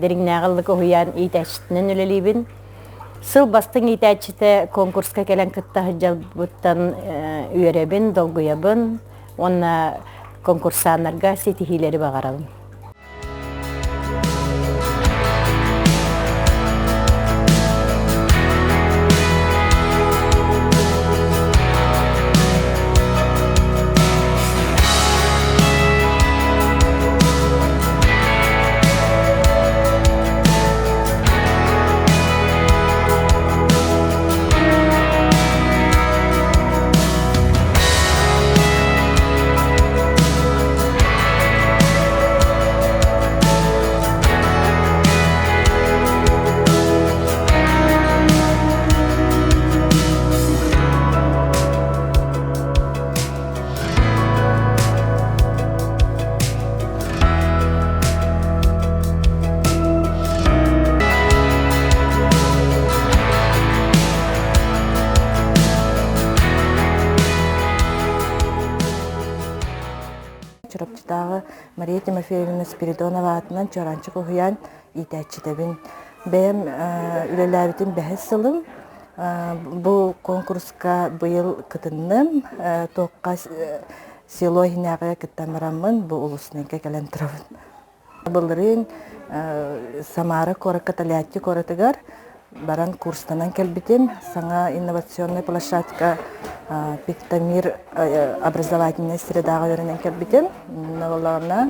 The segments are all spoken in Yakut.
Дириҥнээҕи ыллык уһуйаан иитээччитинэн үлэлиибин. Сыл бастыҥ иитээччитэ конкурска кэлэн кытта сылдьарбыттан үөрэбин, долгуйабын уонна конкурсааннарга ситиһиилэри баҕарабын. Чурапчытааҕы Мария Тимофеевна Спиридонова аатынан Чуораанчык уһуйаан иитээччитэбин. Бэйэм үлэлээбитим бэһис сылым. Бу конкурска быйыл кытынным. Туохха село иһинээҕигэ кыттан бараммын бу улуснайга кэлэн турабын. Былырыын Самара куоракка Тольятти куоратыгар баран курстанан кэлбитим. Саҥа инновационнай площадка Пиктомир образовательнай средаҕа үөрэнэн кэлбитим. Онно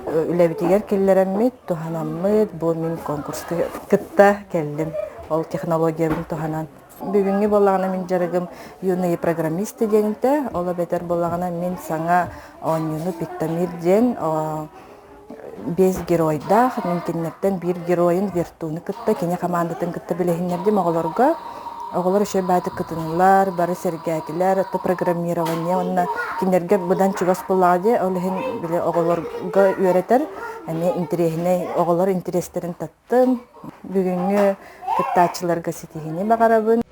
үлэбитигэр киллэрэммит, туһанаммыт, бу мин конкурска кытта кэллим. Ол технологиябын туһанан. Бүгүҥҥү буоллаҕына мин дьарыгым юные программисты диэнтэ, ол эбэтэр буоллаҕына мин саҥа оонньууну Пиктомир диэн биэс геройдаах, мин кинилэртэн биир геройун Вертуну кытта, кини хамаандатын кытта билиһиннэрдим оҕолорго. Оҕолор үчүгэй баайдык кытыннылар, бары сэргээтилэр, это программирование уонна кинилэргэ быдан чугас буоллаҕа дии, ол иһин били оҕолорго үөрэтэр эмиэ интэриэһинэй, оҕолор интэриэстэрин таттым. Бүгүҥҥү кыттааччыларга ситиһиини баҕарабын.